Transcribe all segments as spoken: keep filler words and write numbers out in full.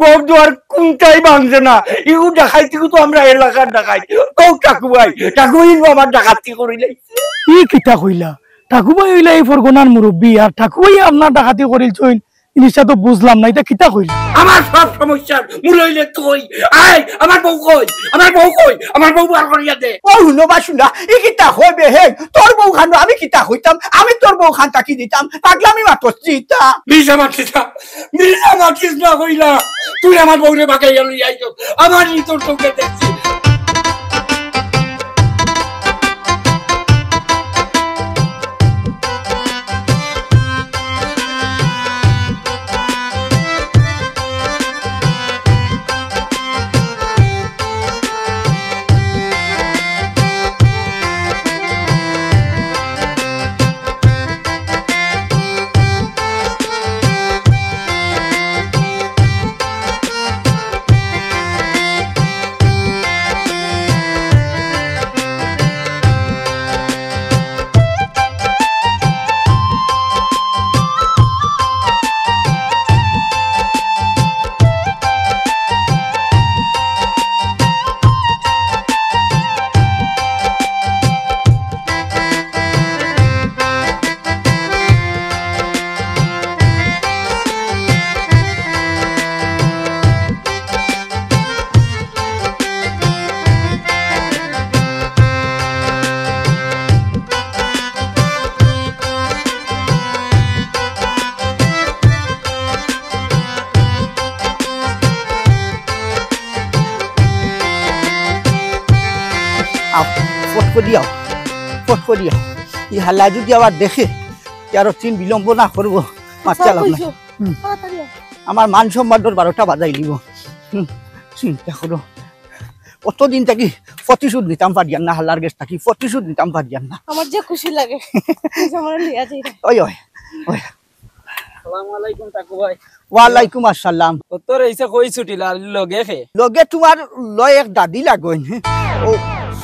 বউর দুয়ার কুনটাই ভাঙছে না। ইগু ডাকাইত, ইগু তো আমরার এলাকার ডাকাইত। কও ঠাকু ভাই, ঠাকু ভাই ইগু আমার ডাকাতি করিলাইছে। ই কিতা কইলা? ঠাকু ভাই অইলা ই পরগনার মুরব্বি, আর ঠাকু ভাই আপনার ডাকাতি করিলছইন, জিনিসটা তো বুঝলাম না, ইটা কিতা কইলা? আমার সব সমস্যার মূল অইলে তুই। আয়, আমার বউ কই? আমার বউ কই? আমার বউ বার করিয়া দে। ও হুনো বা শুনা, ই কিতা কয় বে হে? তোর বউ খানো আমি কিতা কইতাম? আমি তোর বউ খান থাকি দিতাম, পাগলামি মাতস নি ইতা। মিছা মাতিস না, মিছা মাতিস না কইলা। তুই আমার বউরে বাগাইয়া লইয়া আইছস, আমার নিজর চোখে দেখছি। আও, ফট করি আও, ফট করি আও। ই হালা যদি আবার দেখে, তে আরো তিন বিলম্ব না করবো, মাত চালাম না। কইছো? হুম। তাড়াতাড়ি আও। আমার মান সম্মানর বারোটা বাজাই দিব। হুম, চিন্তা করো। অতদিন থাকি প্রতিশোধ নিতাম পারিয়ার না, হালার গেছ থাকি প্রতিশোধ নিতাম পারিয়ার না। আমার যে খুশি লাগে, তুই আমার লইয়া যাই রে। ওই, ওই, ওই। আসসালামু আলাইকুম ঠাকু ভাই। ওয়ালাইকুম আসসালাম। ও তোর এইসে কই ছুটি লা-, লগে খে? লগে তোমার লয় এক দাদি লাগইন। ও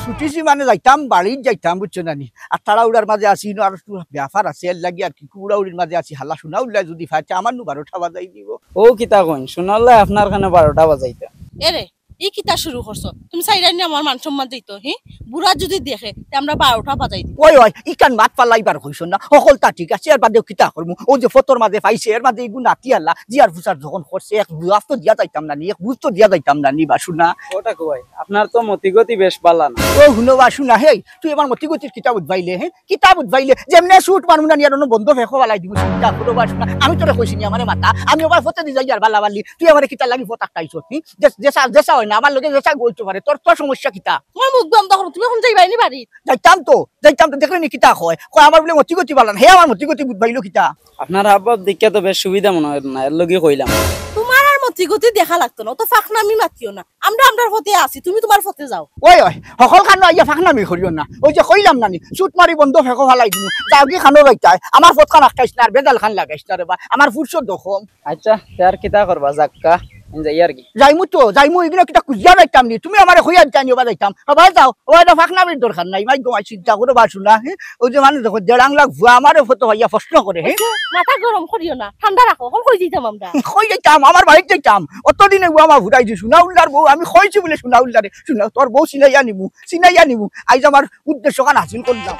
ছুটিছি মানে যাইতাম, বাড়িত যাইতাম, বুঝছো না নি? আর তাড়াহুড়ার মাঝে আছি, ইনো আর একটু ব্যাপার আছে, এর লাগি আর কি, কুড়াউড়ির মাঝে আছি, হালা সোনাউল্লায় যদি পায়, তে আমার নু বারোটা বাজাই দিব। ও কিতা কইন, সোনাউল্লায় আপনার কানে বারোটা বাজাইতা। এরে, ই কিতা শুরু করছো? তুমি চাইরায় নি আমার মান সম্মান যাইতো, হি? বুড়া যদি দেখে, তে আমরা বারোটা বাজাই দিব। ওই, ওই, ইখান মাত ফালাইবার কইছো না, হকলতা ঠিক আছে, এর বাদেও কিতা করমু? ও যে ফতর মাঝে পাইছে, এর মাঝে ইগু নাতি আলা, জিয়ার ফুসার যখন করছে, এক জুয়াব তো দিয়া যাইতাম না নি, এক বুঝ তো দিয়া যাইতাম না নি, বাসু না। ও ঠাকু ভাই, আপনার তো মতিগতি বেশ বালা না। ও হুনো বাসু না, হেই, তুই আমার মতিগতির কিতা বুঝবাইলে, হে? কিতা বুঝবাইলে, যেমনে ছুট মারমু না নি আর অনো বন্ধ ফেকো ফালাই দিমু, চিন্তা করো বাসু না। আমি তোরে কইছি নি আমারে মাতা, আমি ওবার ফতে দি যাই আর বালা বালি, তুই আমারে কিতা লাগি ফত আটকাইছস, হি? যে-, যেসা, যেসা হয় না, আমার লগে যেসা বলতে পারে, তোর, তোর সমস্যা কিতা? তোমার মুখ বন্ধ করো, তুমি এখন যাইবায় নি বাড়ি? যাইতাম তো, যাইতাম তো, দেখলে নি কিতা কয়? কয় আমার বুলে মতিগতি বালা না, হে আমার মতিগতি বুঝবাইলো কিতা? আপনার হাবভাব দেখিয়া তো বেশ সুবিধা মনে হয় না, এর লাগি কইলাম। তোমার আর মতিগতি দেখা লাগতো না, অত ফাকনামি মাতিও না। আমরা আমরার ফতে আছি, তুমি তোমার ফতে যাও। ওই, ওই, হকল খানো আইয়া ফাকনামি করিও না। ওই যে কইলাম না নি, ছুট মারি বন্ধ ফেকো ফালাই দিমু। যাওগি খানো যাইতায়, আমার ফত খান আটকাইস না, আর বেজাল খান লাগাইস না রে বা, আমার ফুরসত দখম। আচ্ছা, তে আর কিতা করবা, যাক্কা, আমি যাই আর কি। যাইমু তো, যাইমু, ইগুলা কিতা খুজিয়া যাইতাম নি? তুমি আমারে কইয়া দিতায় নি, ওবা যাইতাম। ওবা যাও, ওবা যাও, ফাকনামির দরকার নাই, মাই গো মাই চিন্তা করো বাসু না, হে? ওই যে মানুষ দেখো, দেড় আংলা ভুয়া আমারে ফত পাইয়া প্রশ্ন করে, হে? মাথা গরম করিও না, ঠান্ডা রাখো, এখন কই যাইতাম আমরা? কই যাইতাম? আমার বাড়িত যাইতাম। অতদিনে ও আমার ঘুরাই দিছু, সোনাউল্লার বউ, আমি কইছি বুলে সোনাউল্লারে, সোনা, তোর বউ চিনাইয়া নিমু, চিনাইয়া নিমু। আইজ আমার উদ্দেশ্যখান হাসিল করলাম।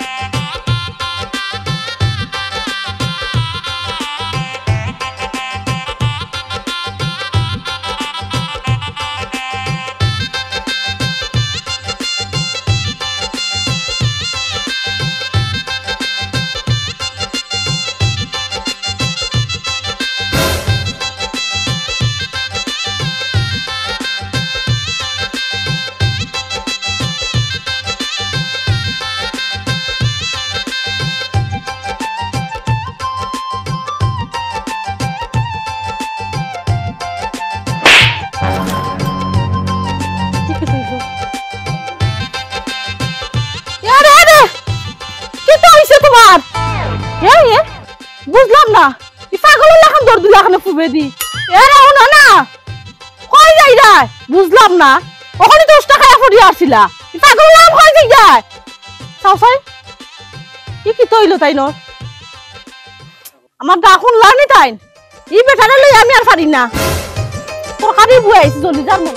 এরে, এরে, কিতা অইছে তোমার? এ, এ, বুঝলাম না। ই পাগলর লাখান দৌড় দিলা কেনে ফুবেদি? এরে, হুনো না। কই যাইরায়? বুঝলাম না। অখনই তো উষ্টা খাইয়া পড়িয়া আছিলা। ই পাগলর লাখান কই যাইরায়? চাও চাই। ই কিতা অইলো তাইনর? আমার গা খুন লানি তাইন। ই বেটারে লই আমি আর পারি না। তরকারি বুয়া আইছে, জলদি যার মনে।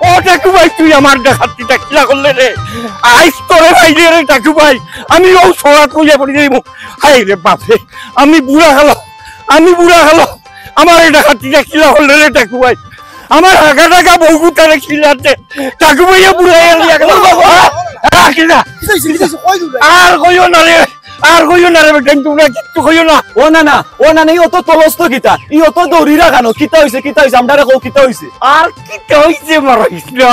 ও টেকু ভাই, তুই আমার ডাকাতিটা কিলা করলে রে? আইজ তোরে ভাই রে টেকু ভাই, আমি ও সরাত কইয়া পড়ি যাইব। হায় রে বাপ রে, আমি বুড়া গেল, আমি বুড়া গেল, আমার এই ডাকাতিটা কিলা করলে রে টেকু ভাই? আমার হাগা টাগা বউগুতারে খিলাতে টেকু ভাইয়া বুড়া হয়ে গেল। আর কইও না রে, আর কইও না রে বেটা, তোমরা কিচ্ছু কইও না। ও না না, ও না না, ই অত তলস্ত কিতা? ই অত দৌড়ি রাখানো? কিতা হইছে, কিতা হইছে? আমরারে কও, কিতা হইছে? আর কিতা হইছে মারাইস না?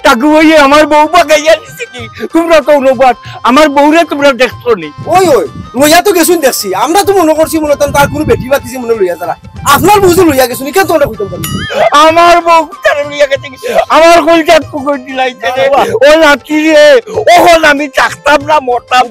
টেকু ভাইয়ে আমার বউ বাগাইয়া দিছে কি? তোমরা তো অনুবাদ, আমার বউরে তোমরা দেখছো নি? ওই, ওই, লইয়া তো গেছুন দেখছি। আমরা তো মনে করছি মনে হয় তার কোনো বেটি বাতিছে মনে লইয়া তারা। আপনার বউ যে লইয়া গেছুন, কেন তোমরা কইতাম পারি? আমার বউ তারে লইয়া গেছে কি? আমার কইটা টুকর দিলাইছে রে। ও নাতি রে, ওখন আমি থাকতাম না, মরতাম।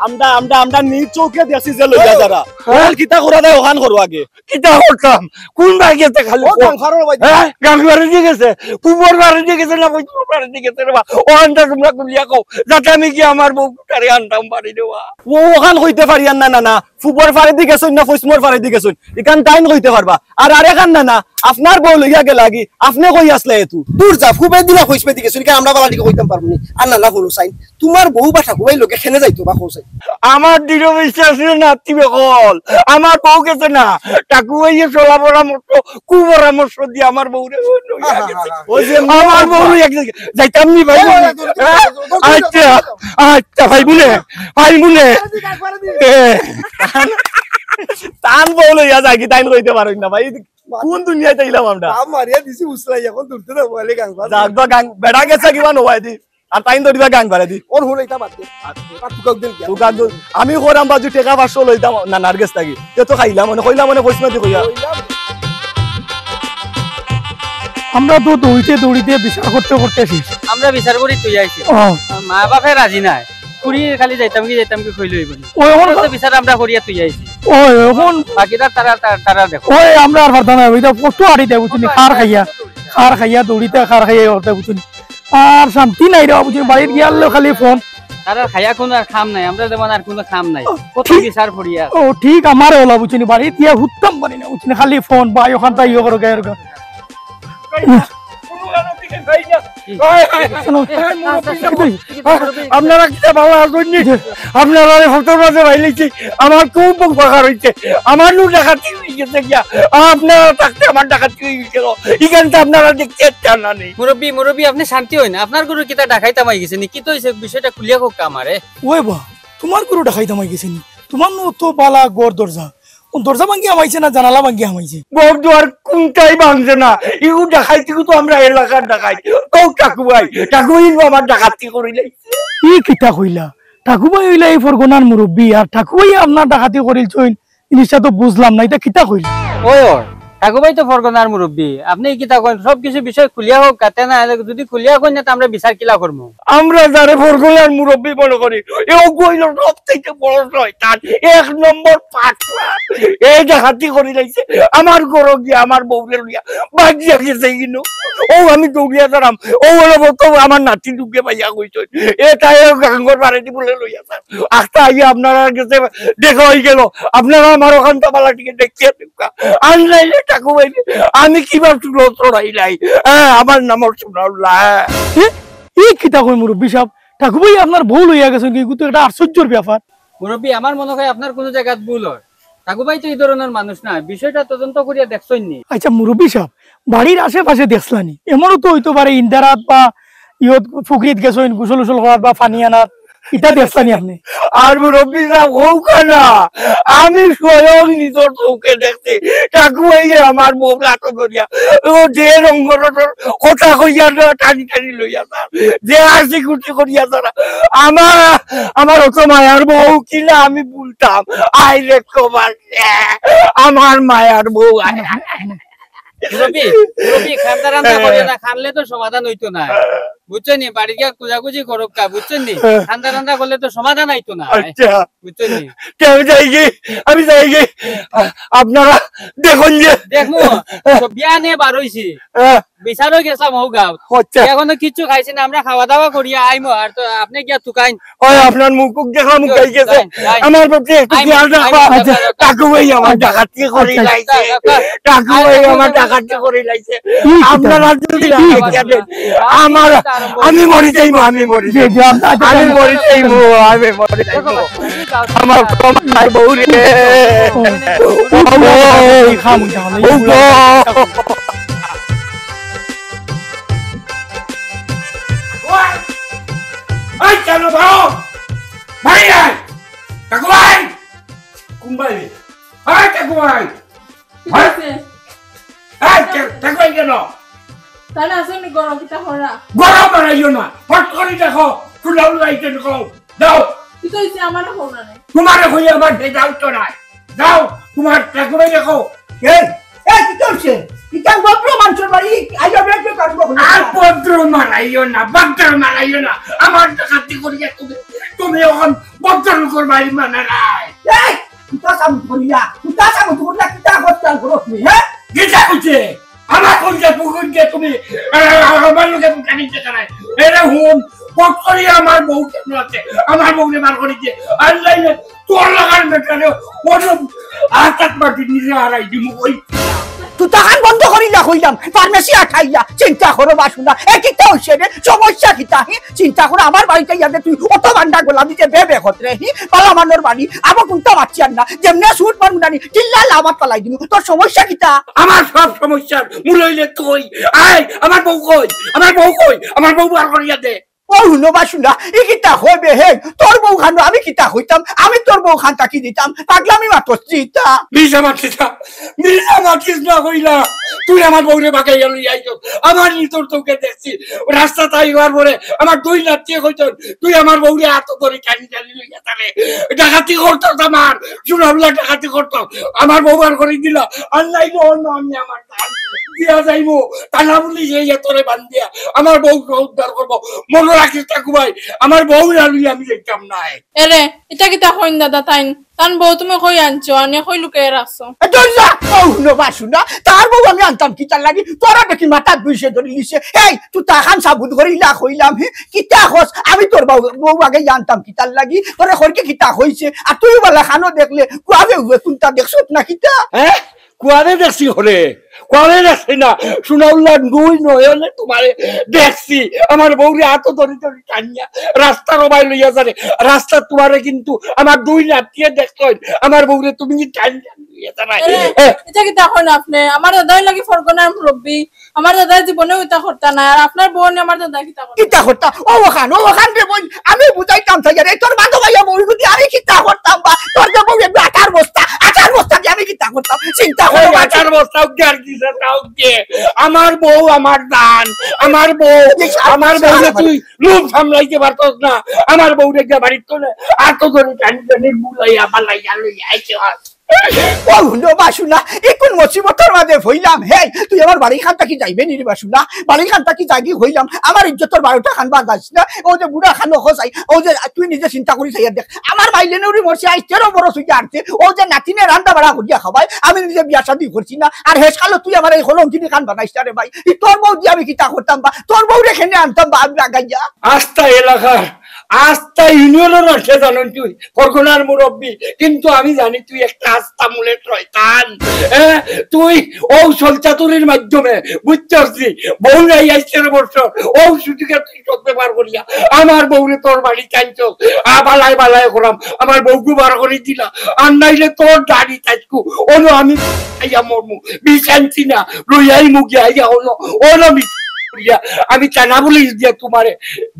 আমরা, আমরা, আমরা নিজ চোখে দেখছি যে লইয়া যারা। হ্যাঁ? ওখান কিতা করা যায়, ওখান করো আগে। কিতা করতাম? কোন বাড়ি গেছে খালি? ও গাংফারর বাড়ি। হ্যাঁ? গাংফারে দিয়ে গেছে। পুবর বাড়ি দিয়ে গেছে না, পশ্চিমর বাড়ি দিয়ে গেছে রে বা? ও আনটা তোমরা খুলিয়া কও। যাতে আমি কি আমার বউ তারে আনতাম পারি রে বা? ও ওখান কইতে পারি আর না, না, না। পুবর ফারেদি গেছইন না পশ্চিমর ফারেদি গেছইন, ইখান তাইন কইতে পারবা। আর আরেকখান না, না, আপনার বউ লইয়া গেলাগি, আপনে কই আছলা এতু? দূর যা, পুবেদি না পশ্চিমেদি গেছইন, ইখান আমরা বালা টিকে কইতাম পারমু নি। আর না, না, হুনো চাইন, তোমার বউ বা টেকু ভাইর লগে কেনে যাইতো বা কও চাইন। আমার দৃঢ় বিশ্বাস রে নাতি বেকল, আমার বউ গেছে না, টেকু ভাইয়ে চলা পরামর্শ, কুপরামর্শ দিয়া আমার বউরে লইয়া গেছে। ওই যে আমার বউ লইয়া গেছে, যাইতাম নি ভাই? হ্যাঁ? আচ্ছা, আচ্ছা, ভাই বলে, ভাই বলে। এ। তান বউ লইয়া যায় কি তাইন কইতে পারইন না ভাই? কোন দুনিয়াত আইলাম আমরা? বাপ মারিয়া দিছি উসলাই, এখন দূরতে না বলে গাং বাজ। যাক বা গাং, বেটা গেছে কিবা নবাই দি। আর তাইন ধরিবা গাং বাড়াই দি। ওর হুন, এটা বাদ দে। আর তুকাক দিন কি? তুকাক দিন। আমি করাম বাজু টেকা পাঁচশো লইতাম না, নার্গেস থাকি। তে তো খাইলাম, মানে কইলাম, মানে কইস না তুই কইয়া। কইলাম। আমরা তো দৌড়িতে দৌড়িতে বিচার করতে করতে শেষ। আমরা বিচার করি তুই আইছি। ও। মা বাপে রাজি নাই। কুড়ি খালি যাইতাম কি যাইতাম কি কইলে অইব নি। ও, এখন আমরা তো বিচার আমরা করিয়া তুই আইছি। ও, এখন বাকিটা তারা, তারা, তারা দেখো। ওই আমরা আর পারতাম না, ওইটা কষ্ট আড়ি দেয়, বুঝছনি? খার খাইয়া, খার খাইয়া, দৌড়িতে খার খাইয়া, ওটা বুঝছনি? আর শান্তি নাই রে, বুঝছনি? বাড়িত গিয়ালে খালি ফোন। তারার খাইয়া কোনো আর কাম নাই, আমরা যেমন আর কোনো কাম নাই। কত ঠিক। বিচার করিয়া। ও, ঠিক আমারে ওলা, বুঝছনি? বাড়িত গিয়া হুত্তাম পারি না, বুঝছনি? খালি ফোন, ভাই, ওখান তাই ইয়ে করো, গায়ের গা। আপনারা কিতা ভালা আছইন নি? আপনারারে ফটোর মাঝে পাইলাইছি, আমার খুব উপকার অইছে। আমার নু ডাকাতি অই গেছে গিয়া, আপনারা থাকতে আমার ডাকাতি অই গেছে। ইখান তো আপনারা দেখতে চান না নি। মুরব্বি, মুরব্বি, আপনে শান্তি অইন। আপনার গরু কিতা ডাকাইত হামাই গেছে নি? কিতা অইছে? বিষয়টা খুলিয়া কউক্কা আমারে। ওই বা, তোমার গরু ডাকাইত হামাই গেছে নি? তোমার নু তো বালা ঘর দরজা, ও দরজা ভাঙ্গি হামাইছে না জানালা ভাঙ্গি হামাইছে? ঘর দুয়ার কুনটাই ভাঙছে না। ইগু ডাকাইত, ইগু তো আমরার এলাকার ডাকাইত। কও টেকু ভাই, টেকু ভাই ইগু আমার ডাকাতি করিলাইছে। ই কিতা কইলা? টেকু ভাই অইলা ই ফরগনার মুরব্বি, আর টেকু ভাই আপনার ডাকাতি করিলছইন, জিনিসটা তো বুঝলাম না, ইটা কিতা কইলা? ওই, ওই, টেকু ভাই তো ফরগনার মুরব্বি, আপনে ই কিতা কইন? সব কিছু বিষয় খুলিয়া কউক্কা, তে না, যদি খুলিয়া কইন না, তে আমরা বিচার কিলা করমু? আমরা যারে ফরগনার মুরব্বি মনে করি, এ অগু অইলো সব থাকি বড় শয়তান, এক নম্বর পাগলা। এই ডাকাতি করিলাইছে, আমার ঘরো গিয়া আমার বউরে লইয়া ভাগিয়া গেছে কিনো। ও আমি দৌড়িয়া যারাম, ও অইলো বলতো আমার নাতি দুগে পাইয়া কইছে, এ তাই গাঙ্গর বাড়িদি বলে লইয়া যার। আখতা আইয়া আপনারার গেছে দেখা অই গেল, আপনারা আমার ওখান তো বালা টিকে দেখিয়া দেউক্কা। আর নাইলে টেকু ভাই, আমি কিবা চুলো চড়াইলাই, হ্যাঁ, আমার নামর সোনাউল্লাহ, হ্যাঁ। এ, ই কিতা কয় মুরব্বি সাব? টেকু ভাই আপনার বউ লইয়া গেছইন কি? ইগু তো একটা আশ্চর্যর ব্যাপার। মুরব্বি, আমার মনে হয় আপনার কোনো জাগাত ভুল অর। টেকু ভাই তো ই ধরনর মানুষ না, বিষয়টা তদন্ত করিয়া দেখছইন নি? আচ্ছা মুরব্বি সাব, বাড়ির আশেপাশে দেখছলা নি? এমনও তো অইতো পারে ইন্দারাত বা ইয়ত পুকুরিত গেছইন গোসল উসল করাত বা পানি আনাত, ইতা দেখছলা নি আপনে? আর মুরব্বি সাব, কউক্কা না, আমি স্বয়ং নিজর চউখে দেখছি। টেকু ভাইয়ে আমার বউরে আতো ধরিয়া, ও যে রঙ্গরটর কথা কইয়া না, টানি টানি লইয়া যার, যে হাসি খুশি করিয়া যার। আমার, আমার অত মায়ার বউ কিলা আমি ভুলতাম। আয় রে কপাল রে, আমার মায়ার বউ আয়। মুরব্বি, মুরব্বি, কান্দা কান্দা করিও না, কানলে তো সমাধান অইতো না। বুঝছইন নি? বাড়িত গিয়া কুজাকুজি করউক্কা, বুঝছইন নি? ঠান্ডা ঠান্ডা করলে তো সমাধান আইতো না। আচ্ছা। বুঝছইন নি? তে আমি যাইগি, আমি যাইগি। আ-, আপনারা দেখইন যে। দেখমু, তো বিয়ানে বার অইছি। আহ, বিচারও গেছলাম হউ গাঁও। আচ্ছা। এখনো কিচ্ছু খাইছি না, আমরা খাওয়া দাওয়া করিয়া আইমু, আর তো আপনে গিয়া তুকাইন। ওই আপনার মুখ দেখা মুখ গাই গেছে। যাই, যাই। আমার প্রতি একটু আই, খেয়াল আই, রাখবা। I, I, I. কাকু ভাই আমার ডাকাতি করি আচ্ছা। লাইছে। যাই, যাই। কাকু ভাই আমার ডাকাতি করি লাইছে। আপনারা যদি না বাঁচাবেন, আমার আমি মরি যাইমু, আমি মরি যাইমু। আমি মরি যাইমু, আমি মরি যাইমু। আমার আমার বউ রে। বউ গো। ওই, এই চলো বাবা। ভাই আয়। কাকু ভাই। কুম্বাই। এই কাকু ভাই। ঠিক আছে। এই কে-, কাকু ভাই কেন? তাহলে আসলে গরম কিতা করা? গরম বাড়াইও না। ফট করে দেখো। কুলাউ লাইতে দেখো। দাও। তুই তো এসে আমারও খবর নাই। তোমারে কই আমার ভেজাল তো নাই। দাও। তোমার কাকু ভাই দেখো। এই, এই, কি করছে? ইখান ভদ্র মানুষের বাড়ি, আইয়া বেঁচে কাটবো না। আর ভদ্র মারাইও না, ভদ্র মারাইও না। আমার ডাকাতি করিয়া তুমি, তুমি এখন ভদ্র লোকের বাড়ি মানারায়। এই, কুতা সামু করিয়া, কুতা সামু করিয়া, কিতা করতে আর করো তুমি, হ্যাঁ? কিতা করছে? আমার কোন যে পুকুর যে তুমি, আহ, আমার লোকে মুখে নিতে কারায়। এরে হুন, ভোট করিয়া আমার বউ কেন আছে? আমার বউরে বার করি দিয়ে। আর নাইলে তোর লাগার বেটারে অন্য আতাত মাটি নিজে হারাই দিমু ওই। তুতাখান বন্ধ করিলা কইলাম, ফার্মেসি আঠাইয়া, চিন্তা করো বাসুনা, এ কিতা হইছে রে, সমস্যা কিতা, হি? চিন্তা করো, আমার বাড়িত ইয়াতে তুই অত বান্ডা গোলামি যে বে বে খতরে, হি? বালা মানুর বাড়ি, আমো কুন্তা মারছি আর না, যেমনে সুট মারমু নানি, টিল্লা লামাত ফালাই দিমু, তোর সমস্যা কিতা? আমার সব সমস্যার মূল হইলে তুই। আয়, আমার বউ কই? আমার বউ কই? আমার বউ বার করিয়া দে। ও হুনো বাসুনা, ই কিতা কয় বে হে? তোর বউ খানো আমি কিতা কইতাম? আমি তোর বউ খান তাকি দিতাম, পাগলামি মাতস তুই ইতা। মিছা মাতিস না, মিছা মাতিস না কইলা। তুই আমার বউরে বাগাইয়া লই আইছস। আমার নিজর চোখে দেখছি। রাস্তাত আইবার পরে আমার দুই নাতিয়ে কইছন, তুই আমার বউরে আতো ধরি টানি টানি লইয়া তারে ডাকাতি করছস আমার। সুনামলা ডাকাতি করছস। আমার বউ বার করি দিলা। আর নাইলে অন্য আমি আমার জান দিয়া যাইমু। থানা পুলিশ এই তোরে বান্ধিয়া আমার বউ উদ্ধার করবো। মনে রাখিস কাকু ভাই, আমার বউ না লইয়া আমি যাইতাম নায়। এরে, ইতা কিতা কইন দাদা তাইন? তান বউ তুমি কই আনছো, আনে কই লুকাইয়া রাখছো? এ, ধর যা। ও হুনো বাসুনা, তার বউ আমি আনতাম কিতার লাগি? তোরা দেখি মাথাত বইছে ধরি লিছে। এই, তুতাখান সাবুত করিলা কইলাম, হে? কিতা কস? আমি তোর বউ, বউ আগে আনতাম কিতার লাগি? তোরে খরকে কিতা কইছে? আর তুই বালা খানো দেখলে, কুয়াবে উবে কুন্তা দেখছত না কিতা? হ্যাঁ? কুয়ারে দেখছি হরে, কুয়ারে দেখছি না। সুনাউল্লাহ দুই নয়নে তোমারে দেখছি। আমার বউরে আতো ধরি ধরি টানিয়া রাস্তার ওবায় লইয়া যারে। রাস্তা তোমারে কিন্তু আমার দুই নাতিয়ে দেখছইন। আমার বউরে তুমি টানিয়া লইয়া যারায়। এরে, এ, ইতা কিতা কইন আপনে? আমার দাদাই লাগি ফরগনার মুরব্বি। আমার দাদাই জীবনেও ইতা করতা না। আর আপনার বউ নি আমার দাদা কিতা করতা? কিতা করতা? ও ওখান, ও ওখান রে বইন, আমি বুঝাইতাম চাই রে, তোর বান্ধব আইয়া বউ যদি আমি কিতা করতাম বা, তোর যে বউ একটু আটার বস্তা, আটার বস্তা দিয়ে আমি কিতা করতাম? চিন্তা করো ওই বাছা। আটার বস্তা উঠে আর কিসে তাও কে? আমার বউ আমার জান, আমার বউ, আমার বউরে তুই লোভ সামলাইতে পারতস না। আমার বউরে গিয়া বাড়িত তো না, আর তো ধরে টানি টানি বুলাইয়া বালাইয়া লইয়া আইছস। ও হুনো বাসুনা, ই কুন মুসিবতর মাঝে পইলাম? হে, তুই আমার বাড়ি খান থাকি যাইবে নি রে বাসুনা? বাড়ি খান থাকি যাইগি কইলাম, আমার ইজ্জতর বারোটা খান বাজাইস না। ও যে বুড়া খান অখো চাই, ও যে তুই নিজে চিন্তা করি চাইয়া দেখ। আমার মাইলে নুরি মরছে, আইজ তেরো বরস অইয়া আনছে। ও যে নাতিনে রান্দা বাড়া করিয়া খাবায়, আমি নিজে বিয়া শাদি করছি না। আর হেসকালো তুই আমার এই কলঙ্কিনী খান বানাইস না রে ভাই। ই তোর বউ দিয়া আমি কিতা করতাম বা, তোর বউরে কেনে আনতাম বা আমি লাগাইয়া। আস্তা এলাকার আস্তা ইউনিয়নর রাখে জানইন তুই, ফরগনার মুরব্বি, কিন্তু আমি জানি তুই একটা আস্তা মূলে শয়তান। হ্যাঁ, তুই ও সলচাতুরির মাধ্যমে বুঝছস নি, বউ নাই আইছে রে বর্ষ, ও সুযোগে তুই সব ব্যাপার করিয়া আমার বউরে তোর বাড়ি টানছস, আ, বালায় বালায় করাম, আমার বউকে বার করি দিলা, আর নাইলে তোর দাড়ি থাকবো, ওনো আমি আইয়া মরমু, বিষ আনছি না, লইয়াই মুখে আইয়া ওনো, ওনো বিষ করিয়া, আমি টানা বলি দিয়া তোমারে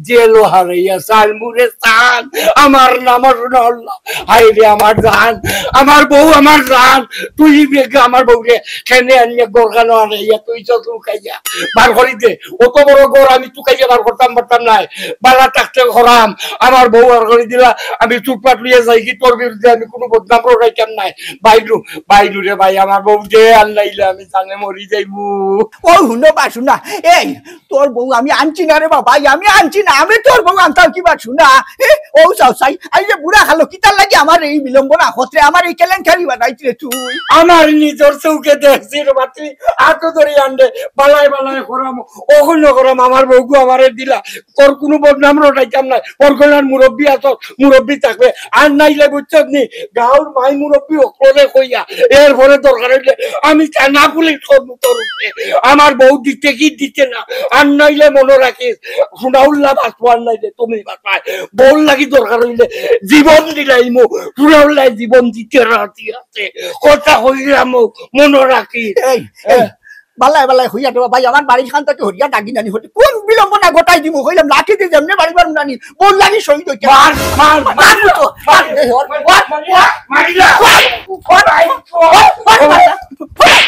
জেলো হারাইয়া সাল মুরে সাল, আমার নাম আর না আল্লাহ। হায় রে আমার জান, আমার বউ আমার জান, তুই বেগে আমার বউরে কেনে আনিয়া গরগানো আনাইয়া তুই তো তুকাইয়া বার করি দে। অত বড় ঘর আমি তুকাইয়া বার করতাম পারতাম নায়, বালা থাকতে করাম। আমার বউ বার করি দিলা, আমি চুটপাট লইয়া যাইগি, তোর বিরুদ্ধে আমি কোনো বদনাম রটাইতাম নায়। বাইলু, বাইলু রে ভাই, আমার বউ যে আর নাইলে আমি জানে মরি যাইমু। ও হুনো বাসুনা, এই তোর বউ আমি আনছি না রে বাবা, আমি আনছি না, আমি তোর বউ আনতাম কিবা শুনা। এ, ও চাও চাই, আই যে বুড়া খালো, কিতার লাগি আমার এই বিলম্ব না হতে, আমার এই কেলেঙ্কারি বানাইতে রে তুই। আমার নিজর চউখে দেখছি রে বাতি, আতো ধরি আনবে, বালাই বালাই করাম, অখন করাম, আমার বউগু আমারে দিলা, তোর কুনু বদনাম রটাইতাম না, পরগনার মুরব্বি আছস, মুরব্বি থাকবে, আর নাইলে বুঝছস নি, গাঁওর মাই মুরব্বি অকলরে কইয়া, এরপরে দরকার অইলে আমি থানা পুলিশ করমু তোর উপরে। আমার বউ দিতে কি দিতে না, আর নাইলে মনো রাখিস, হুনাউল্লা বাঁচবো, আর নাইলে তুমি বাঁচবায়। বউর লাগি দরকার অইলে জীবন দিলাইমু, হুনাউল্লায় জীবন দিতে রাজি আছে। কথা কইলাম, মনো রাখিস। এই, এই, হ্যাঁ। বালাই বালাই হইয়া দেবা ভাই, আমার বাড়ির খান থাকি হরিয়া ডাকি নানি হতে কোন বিলম্ব না ঘটাই দিমু, কইলাম লাঠি দি যেমনে বাড়ি বার নানি, বউর লাগি শহীদ হইতে। মার, মার, মার, মার, মার, এই হর, হর, হর, মারিলা। হর, হর, ভাই, হর, হর,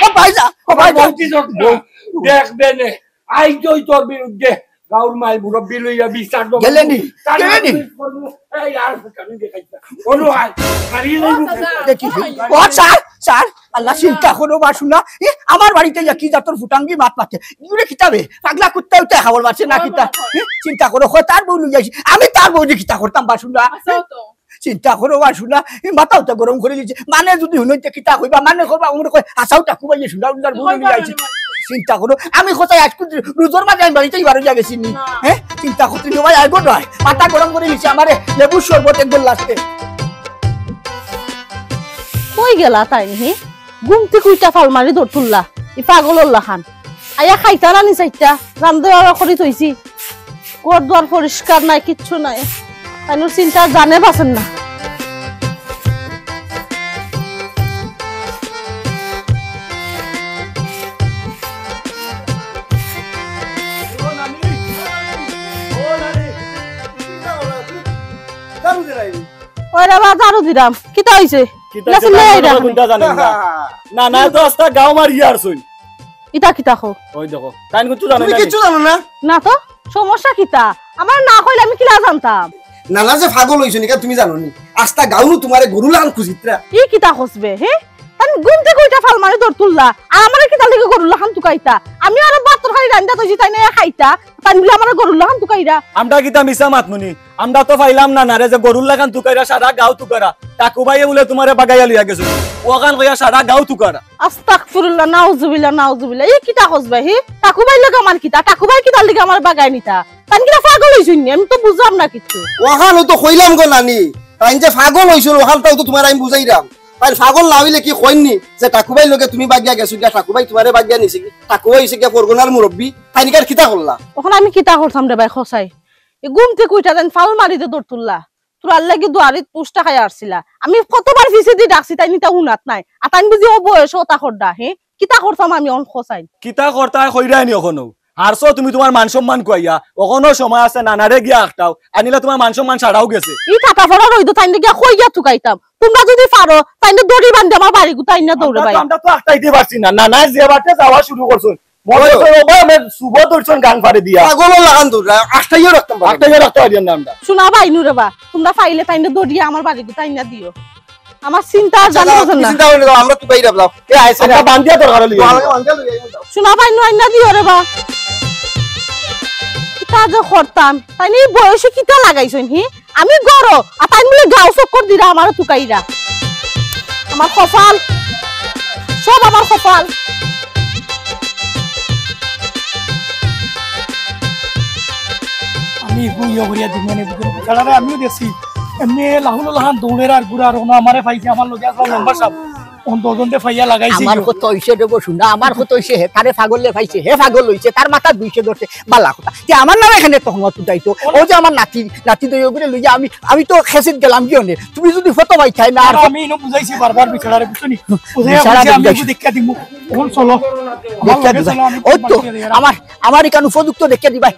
হর, ভাই যা, ও ভাই যা। বলছি যখন, বউ। দেখবে নে, আইজই তোর বিরুদ্ধে গাঁওর মাই মুরব্বি লইয়া বিচার দেবো। গেলেনি? তার গেলেনি? এই আর ফুটানি দেখাইছ না। অনু আয়, মারিয়ে ও লইব। দাদা, দেখি, ও ভাই। ও স্যার, স্যার, আল্লাহ, চিন্তা করো বাসুনা। এ, আমার বাড়িতে ইয়া কি জাতর ফুটাঙ্গি মাত মাতে? ইউরে কিতাবে? পাগলা কুত্তা উঠে হাওল মারছে না কিতা? এ, চিন্তা করো, হয় তার বউ লইয়া আইছি। আমি তার বউ যে কিতা করতাম বাসুনা? আচ্ছা তো। চিন্তা করো বাসুনা। এ, মাথাও তো গরম করে দিছে। মানে যদি হুনইতে কিতা কইবা, মানে করবা, উমরে কয়, হাসাও টাকু ভাই, শুনা উনার বউ লইয়া আইছি। চিন্তা করো। আমি কোথায় আজকে রোজর মাঝে আমি বাড়িতেই বারো যা গেছি নি। না। হ্যাঁ? চিন্তা করতে ভাই, আইগো নয়। মাথা গরম করে দিছে আমারে, লেবুর শরবত এক গ্লাস দে। কই গেলা তাইন হি? ঘুম থাকি উইঠা ফাল মারি দৌড় তুললা। ই পাগলর লাখান। আইয়া খাইতা না নি চাইরটা? রান্ধা বাড়া করি থইছি। ঘর দুয়ার পরিষ্কার নাই, কিচ্ছু নাই। তাইনর চিন্তা জানে বাঁচেন না। ওই রে বা, ঝাড়ু দিলাম। কিতা অইছে? কিতা ইলা অইছে, চিল্লাই তার আইরা মনে হয় খালি। কোনটা জানেন না। না, না, তো আস্তা গাঁও মারিয়া আরছইন। ইতা কিতা কও? ওই দেখো, তাইন কিচ্ছু জানো তুমি না কিচ্ছু নি? জানো না? না তো, সমস্যা কিতা? আমার না কইলে আমি কিলা জানতাম? নানা যে পাগল অইছো নি, তুমি জানো নি? আস্তা গাঁও নু তোমারে গরু লাখান খুঁজিত্রা। ই কিতা কসবে, হে? তাইন ঘুম থাকি উইঠা ফাল মারি দৌড় তুললা। আর আমারে কিতা লাগি গরু লাখান তুকাইতা? আমি আরো ভাত তরকারি রান্দা থইছি, তাইন আইয়া খাইতা। তাইন বুলে আমারে গরু লাখান তুকাইরা। আমরা কিতা মিছা মাতমু নি? আমরা তো পাইলাম না, নারে যে গরুর লাখান তুকাইরা, সারা গাঁও তুকাইরা। টাকু ভাইয়ে বুলে তোমারে বাগাইয়া লইয়া গেছে। অখান কইয়া সারা গাঁও তুকাইরা। আস্তাগফিরুল্লাহ, নাউজুবিল্লাহ, নাউজুবিল্লাহ। ই কিতা কসবে, হি? টাকু ভাইর লগে আমার কিতা? টাকু ভাই কিতার লাগি আমারে বাগাই নিতা? তাইন কিতা পাগল অইছইন নি? আমি তো বুঝলাম না কিচ্ছু। অখান তো কইলাম গো নানি। তাইন যে পাগল অইছইন, অখানটাও তো তোমারে আমি বুঝাইরাম। তাইন পাগল না অইলে কি কইন নি যে টাকু ভাইর লগে তুমি বাগিয়া গেছো গিয়া, টাকু ভাই তোমারে বাগিয়া নিছে গি? টাকু ভাই অইছে গিয়া পরগনার মুরব্বি। তাইন ইকার কিতা করলা? অখন আমি কিতা করতাম রে ভাই, কছাই? ই ঘুম থাকি উইঠা তাইন ফাল মারি দে দৌড় তুললা। তোরার লাগি দুয়ারিত উষ্টা খাইয়া আরছিলা। আমি কতবার পিছেদি ডাকছি, তাইন ইতা হুনাত নাই। আর তাইন বুঝি অউ বয়সো অতা কররা, হে? কিতা করতাম আমি অখন কছাইন? কিতা করতায় কইরায় নি অখনো? হারছো তুমি তোমার মান সম্মান খুয়াইয়া। অখনো সময় আছে, নানারে গিয়া আখটাও। আনিলা তোমার মান সম্মান ছাড়াও গেছে। ই কাটা পড়া রইদো তাইনরে গিয়া কই গিয়া তুকাইতাম? তুমরা যদি পারো, তাইনরে দড়ি বান্ধি আমার বাড়িগু তাইন না দৌড়ে আমরা তো, ভাই। আমরা তো আখটাইতে পারছি না। নানায় যে বাটে যাওয়া শুরু করছইন। মনে অয় ও ভাই, আমি শুভ ধরছইন গাং ফাড়ে দিয়া। পাগলর লাখান দৌড়, আখটাইও রাখতাম পারি না। আখটাইও রাখতে পারি না আমরা। শুনা ভাই নু রে বা, তুমরা পাইলে তাইনরে দড়িয়া আমার বাড়িগু তাইন না দিও। আমার চিন্তা আচ্ছা, জানো যাও, না। তুমি চিন্তা করো না, আমরা তুকাইরাম, যাও। এ, আইছে আমরা না। বান্ধিয়া দরকার অইলে। তো, আমাকে বান্ধিয়া লই আইও, যাও। শোনা ভাই, নয় না দিও রে বা। কিতা যে করতাম, তাইন ই বয়সো কিতা লাগাইছইন, হি? আমি গরো, আর তাইন বুলে গাঁও চক্কর দিরা, আমারে তুকাইরা। আমার কপাল, সব আমার কপাল। আমি ইগু ইয়ে করিয়া দিমু মানে বুঝুন। বেচারারে আমিও দেখছি। এমনে লাহুল লাহান দৌড়ের আর ঘুরার, অনো আমারে পাইছে, আমার লগে আসলে মেম্বার সাহেব। অন দুজনরে পাইয়া লাগাইছে আমার ইগু। কত অইছে রে বসু না, আমার কত অইছে, হে তারে পাগলে পাইছে, হে পাগল অইছে, তার মাথা দুইশো ধরছে, বালা কথা। তে আমার নামে এখানে তহমত উঠাইতো। ও যে আমার নাতি, নাতি দই ওগুলো লইয়া আমি, আমি তো খেসিত গেলাম কি অনে। তুমি যদি ফটো পাইতায় না আর না, আমি ইনো বুঝাইছি বারবার বেচারারে, বুঝছো নি? বুঝাইয়া বেচারা কইছি, আমি বুঝাইছি। ইগু দেখিয়া দিমু। অখন চলো। আমার দেখিয়া লগে দিবা। চলো, আমি ওই তো, তোমার লগে আমার, আমার এখান উপযুক্ত দেখিয়া দিবা।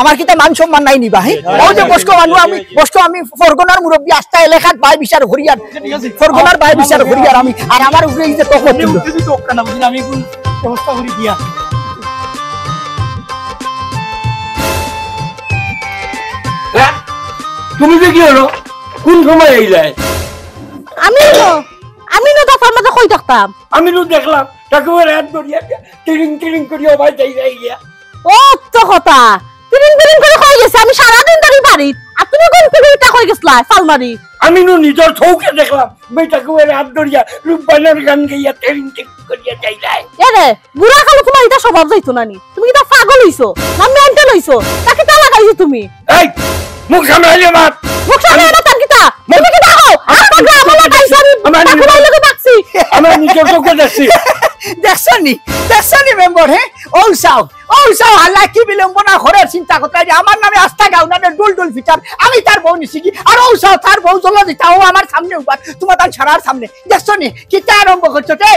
আমার কিতা মান সম্মান নাই নি বা, হে? জি, জি, ও যে জি, বয়স্ক জি, মানুষ, জি, আমি জি। বয়স্ক, আমি ফরগনার মুরব্বি, আস্তা এলাকাত বায় বিচার করিয়ার। ঠিক আছে। ফরগনার বায় বিচার করিয়ার আমি, আর আমার উপরে এই যে তহমত আমি তুললো। উত্তেজিত হোক না, বুঝলি? আমি এখন ব্যবস্থা করি দিয়া। হ্যাঁ? তুমি যে কি হলো? কোন সময় এইলায়? আমি তো, আমি তো দফার মাঝে কই থাকতাম? আমি তো দেখলাম, তাকে ওর হাত ধরিয়া দিয়া, টিড়িং টিড়িং করিয়া ভাই যাই যাই গিয়া। ও তো কথা, তিরিং বিরিং করি কই গেছে, আমি সারাদিন ধরি বাড়িত, আর তুমি কোন কুকুরটা কই গেছলা ফালমারি? আমি নু নিজর চউখে দেখলাম, বেটাকে ওর হাত ধরিয়া রূপবানের গান গাইয়া তেরিং তেরিং করিয়া যাইরায়। এ রে, বুড়া কালো তোমার ইতা স্বভাব যাইতো না নি? তুমি কিতা পাগল অইছো না মেন্টাল অইছো? তা কিতা লাগাইছো তুমি? এই, মুখ সামলাইলে মাত। মুখ সামলাইলে মাত কিতা? তুমি কিতা কও? আর পাগলা আমার লাগাইছো, আমি আমার ঠাকুরের লগে বাগছি। আমার নিজর চউখে দেখছি। দেখছো নি? দেখছো নি মেম্বার, হে? ও চাও, ও চাও, হালায় কি বিড়ম্বনা করের চিন্তা করতায় রে। আমার নামে আস্তা গাঁও নামে ডুল ডুল ফিটার, আমি তার বউ নিছি গি? আর ও চাও, তার বউ জ্বলা দিতা, ও আমার সামনে উবার, তোমার তার সারার সামনে। দেখছো নি? কিতা আরম্ভ করছো রে?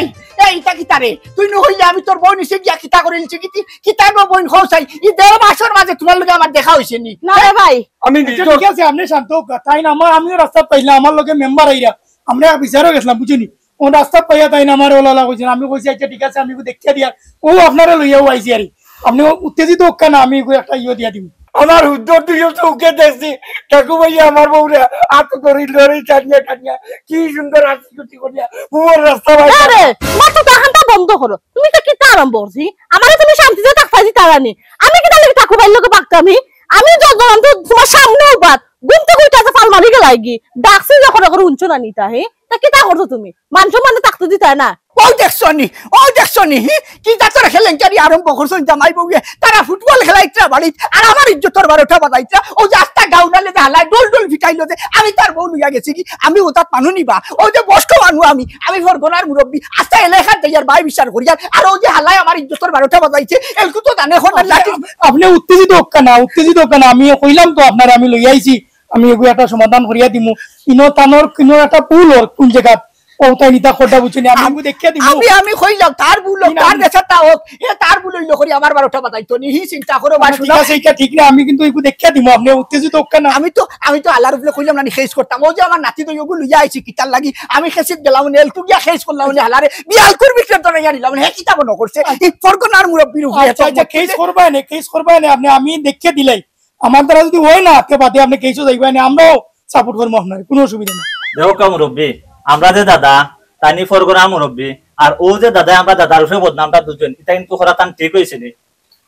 এই, ইটা কিতা রে? তুই নু কইলে আমি তোর বউ নিছি গিয়া কিতা করি নিছি গি? কিতা গো বইন কও চাই? ই দেড় মাসর মাঝে তোমার লগে আমার দেখা অইছে নি? না রে ভাই। আমি আচ্ছা, নিজর ঠিক আছে, আপনে শান্ত অউক্কা। তাইন আমার, আমিও রাস্তাত পাইলাম, আমার লগে মেম্বার আইরা, আমরা বিচারো গেছিলাম, বুঝছো নি? ও রাস্তাত পাইয়া তাইন আমারে ওলালা কইছইন, আমি কইছি, "আচ্ছা, ঠিক আছে, আমি দেখিয়া দিয়ার।" ও আপনারে লইয়াউ আইছি আরি। আপনে উত্তেজিত অউক্কা না, আমি ইগু একটা ইয়ে দিয়া দিমু। আমার হুদ্দর দুইও চউখে দেখছি, ঠাকু ভাইয়া আমার বউরে আতো ধরি ধরি টানিয়া টানিয়া কি সুন্দর হাসি খুশি করিয়া পুয়ার রাস্তা বাইর আরে, মাথা তো হান্তা বন্ধ করো। তুমি তো কিতা আরম্ভ করছি? আমারে তুমি শান্তিতে থাকতায় দিতায় না নি। আমি কিতা লাগি ঠাকু ভাইর লগে বাগতাম হি? আমি যখন তো তোমার সামনে উবার, ঘুম থেকে উঠে আছে ফালমারি গেলায় গি। ডাকছি যখন, এখন হুনছো না নি তা, হে? তা কিতা করছো তুমি? মান সম্মানে থাকতে দিতায় না। ও দেখছো নি, ও দেখছো নি, হি? কি জাতর কেলেঙ্কারি আরম্ভ করছইন জামাই বউয়ে। তারা ফুটবল খেলাইতরা বাড়িত, আর আমার ইজ্জতর বারোটা বাজাইতরা। ও যে আস্তা গাঁও নালে যে হালায় ডুল ডুল ফিটাইলো যে, আমি তার বউ লইয়া গেছি গি, আমি ওটাত মানু নিবা। ও যে বয়স্ক মানু আমি, আমি ফরগনার মুরব্বি, আস্তা এলাকার যাইয়ার বায় বিচার করিয়ার। আর ও যে হালায় আমার ইজ্জতর বারোটা বাজাইছে, এলকু তো জানে এখন আর আপনে, লাঠি আপনে উত্তেজিত অউক্কা না, উত্তেজিত অউক্কা না। আমি কইলাম তো আপনারে আমি লইয়া আইছি, আমি এগু একটা সমাধান করিয়া দিমু। ইনো তানর কিনো একটা ভুল অর কোন জাগাত, ও তাইন ইতা খোটা বুঝছইন নি, আমি আম-, এগু দেখিয়া দিমু। আমি, আমি কইলাম, তার ভুল অউক, না, তার আমি দেশে তা অউক, এ তার ভুল অইলো করি আমার বারোটা বাজাইতো নি, হি চিন্তা করো বা না, ঠিক শুনো। আছে, ইটা ঠিক না, আমি কিন্তু এগু দেখিয়া দিমু, আপনে উত্তেজিত অউক্কা না। আমি তো, আমি তো হালার উপরে কইলাম না নি, কেস করতাম। ও যে আমার নাতি তো ওগু লইয়া আইছি কিতার লাগি, আমি কেসিত গেলাম নি, এলকু গিয়া কেস করলাম নি, হালারে বিয়ালকুর ভিতরে ধরাইয়া নিলাম নি, হে কিতা মনো করছে, ই ফরগনার মুরব্বির উপরে আচ্ছা, এত আচ্ছা, কেস করবা নে, কেস করবা নে, আপনে আমি দেখিয়া দিলাই। আমার দ্বারা যদি অয় না, তে বাদে আপনে কেসও যাইবা নে, আমরাও সাপোর্ট করমু আপনারে, কুনু অসুবিধা নাই। দেখউক্কা মুরব্বি, আমরা যে দাদা, তাইন ফরগনার মুরব্বি, আর ও যে দাদায় আমরা দাদার উপরে বদনামটা দিছইন, ইটা কিন্তু করা তান ঠিক অইছে নি।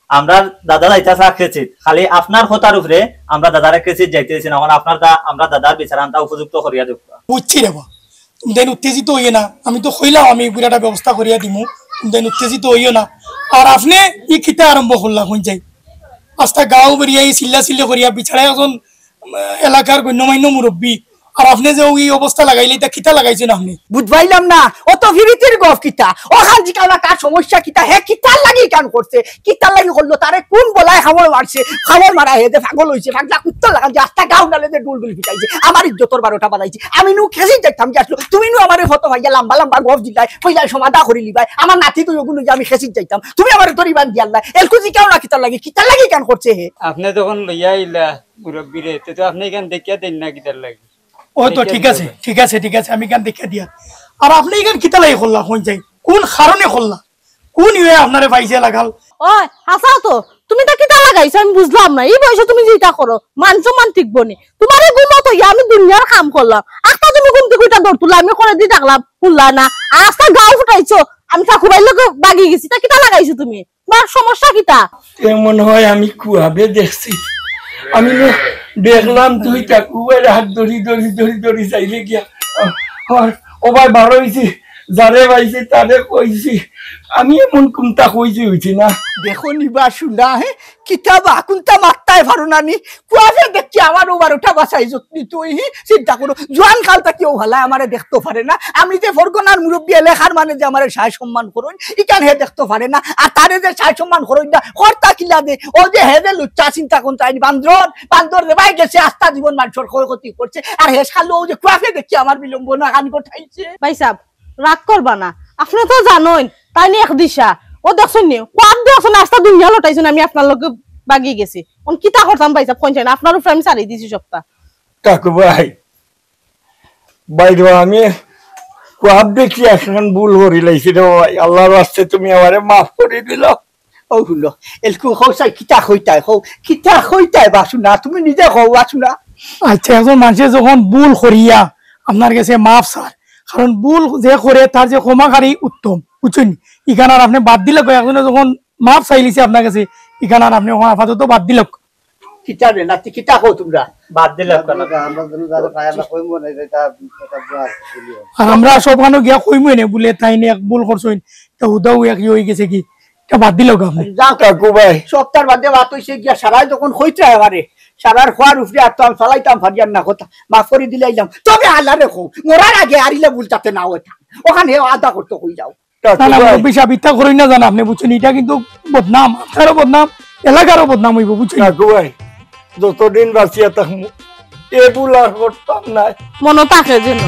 আমরার দাদা যাইতাছে কেসিত, খালি আপনার কথার উপরে আমরা দাদারে কেসিত যাইতে দিছি না, এখন আপনার দা-, আমরা দাদার বিচার আনতা উপযুক্ত করিয়া দেউক্কা। বুঝছি রে বা, তুমি তাইন উত্তেজিত অইও না, আমি তো কইলাম আমি পুরাটা ব্যবস্থা করিয়া দিমু, তুমি তাইন উত্তেজিত অইও না। আর আপনে ই কিতা আরম্ভ করলা, কইন চাই? আস্তা গাঁও বেরিয়া ই চিল্লা চিল্লি করিয়া বিচারা একজন, উম, এলাকার গণ্যমান্য মুরব্বি, আর আপনে যে ই অবস্থা লাগাইলে, ইটা কিতা লাগাইছইন আপনে? বুঝবাইলাম না, অত ফিরিতির গফ কিতা? অখান জিকাও না, তার সমস্যা কিতা? হে কিতার লাগি ইখান করছে? কিতার লাগি করলো? তারে কুন বলায় কামড় মারছে? কামড় মারা হে যে পাগল অইছে, পাগলা কুত্তার লাখান যে আস্তা গাঁও নালে যে ডুল ডুল ফিটাইছে, আমার ইজ্জতর বারোটা বাজাইছে। আমি নু কেসিত যাইতাম গি আসলো, তুমি নু আমারে ফটো ভাইয়া লাম্বা লাম্বা গফ দিলায়, কইলায় সমাধা করি লিবায়, আমার নাতি তো ওগুলো যে আমি কেসিত যাইতাম, তুমি আমারে তরি বান দিয়ার লাই, এলকু জিকাও না কিতার লাগি, কিতার লাগি ইখান করছে হে? আপনে যখন লইয়া আইলা মুরব্বিরে, তে তো আপনে ইখান দেখিয়া দেইন না কিতার লাগি? ও তো ঠিক আছে, ঠিক আছে, ঠিক আছে, আমি ইখান দেখিয়া দিয়া। আর আপনে ইখান কিতার লাগি করলা, কইন চাই? কুন কারণে করলা? কুন ইয়ে আপনারে পাইছে লাগাল? ওই, হাছাউ তো, তুমি ইতা কিতা লাগাইছো? আমি বুঝলাম না। ই বয়সে তুমি যে ইতা করো, মান সম্মান টিকবো নি। তুমারে ঘুমো থইয়া আমি দুনিয়ার কাম করলাম। আস্তা তুমি ঘুম থাকি উঠা দৌড় তুললা, আমি করে দি ডাকলাম, হুনলা না। আর আস্তা গাঁও ফুটাইছো, আমি ঠাকুরবাড়ির লগে বাগি গেছি। তা কিতা লাগাইছো তুমি? তুমার সমস্যা কিতা? এ মনে হয় আমি কুয়াবে দেখছি। আমি না দেখলাম তুই ঠাকুরবাড়ির হাত ধরি, ধরি, ধরি, ধরি চাইলে গিয়া। আর ও ভাই বার অইছি, যারে পাইছি, তারে কইছি। আমি এমন কুনতা কইছি অইছি না। দেখো নি বা শুনা, হে? কিতা বা কুনতা মাততায় পারো না নি? কুয়াশা দেখি আমারও বারোটা বাজাই যতনি তুই, হি? চিন্তা করো, জোয়ান কাল থাকি ও হালায় আমারে দেখতো পারে না। আমি যে ফরগনার মুরব্বি এলাকার মানে যে আমারে সায় সম্মান করইন, ইখান হে দেখতো পারে না। আর তারে যে সায় সম্মান করইন না, কর্তা কিলা দে, ও যে হে যে লুচ্চা চিন্তা কোন তাইন বান্দর, বান্দর রে ভাই গেছে আস্তা জীবন মানষর ক্ষয়ক্ষতি করছে। আর হে শালো ও যে কুয়াশা দেখি আমার বিলম্ব না কান গোঠাইছে। ভাই সাহেব, রাগ করবা না, আপনে তো জানইন, তাইন এক দিশা। ও দেখছইন নি, কোয়াত দেখছইন, আস্তা দুনিয়া লটাইছইন, আমি আপনার লগে বাগি গেছি। অন কিতা করতাম ভাই সাহেব, কইন চাই না, আপনার উপরে আমি ছাড়ি দিছি সবটা। কাকু ভাই, বাইরে আমি কোয়াত দেখি একখান ভুল করি লাইছি রে ভাই, আল্লাহর ওয়াস্তে তুমি আমারে মাফ করি দিলাও। ও হুনো, এলকু কও চাই, কিতা কইতায় কও, কিতা কইতায় বাসু না, তুমি নিজে কও বাসু না। আচ্ছা, একজন মানষে যখন ভুল করিয়া আপনার গেছে মাফ চার, কারণ ভুল যে করে তার যে ক্ষমাকারী উত্তম, বুঝছইন? ইখান আর আপনে বাদ দিলে কয়, একজনে যখন মাফ চাইলিছি আপনার কাছে। ইখান আর আপনে অখন আপাতত বাদ দিলাউক। কিতা রে নাতি, কিতা কও তুমরা? বাদ দিলাউক কেনে? আমরা দুনো যারা পাই আমরা কইমু না, এটা এটা বুঝা আছে, বলিও। আর আমরা সবখানো গিয়া কইমু এনে বুলে তাইন এক ভুল করছইন, তা হুদাউ এক ইয়ে অইগেছে কি, ইটা বাদ দিলাউক আপনে। যাও কাকু ভাই, সপ্তাহর বাদে বাদ অইছে গিয়া সারায় যখন কইতরা পারে, সারার খোয়ার উপরে আর তো আমি চালাইতাম পারিয়ার না কথা, মাফ করি দিলাইলাম। তবে আল্লারে কও, মরার আগে আর ইলা ভুল যাতে না অয় তা। অখান হে আদা করতো কই যাও। কাকু না না, ভাই, মুরব্বি সাব, ইতা করইন না জান আপনে, বুঝছইন? ইটা কিন্তু বদনাম, আপনারও বদনাম, এলাকারও বদনাম অইবো, বুঝছইন? কাকু ভাই, যতদিন বাঁচিয়া থাকমু, এ ভুল আর করতাম না। মনো থাকে যেন।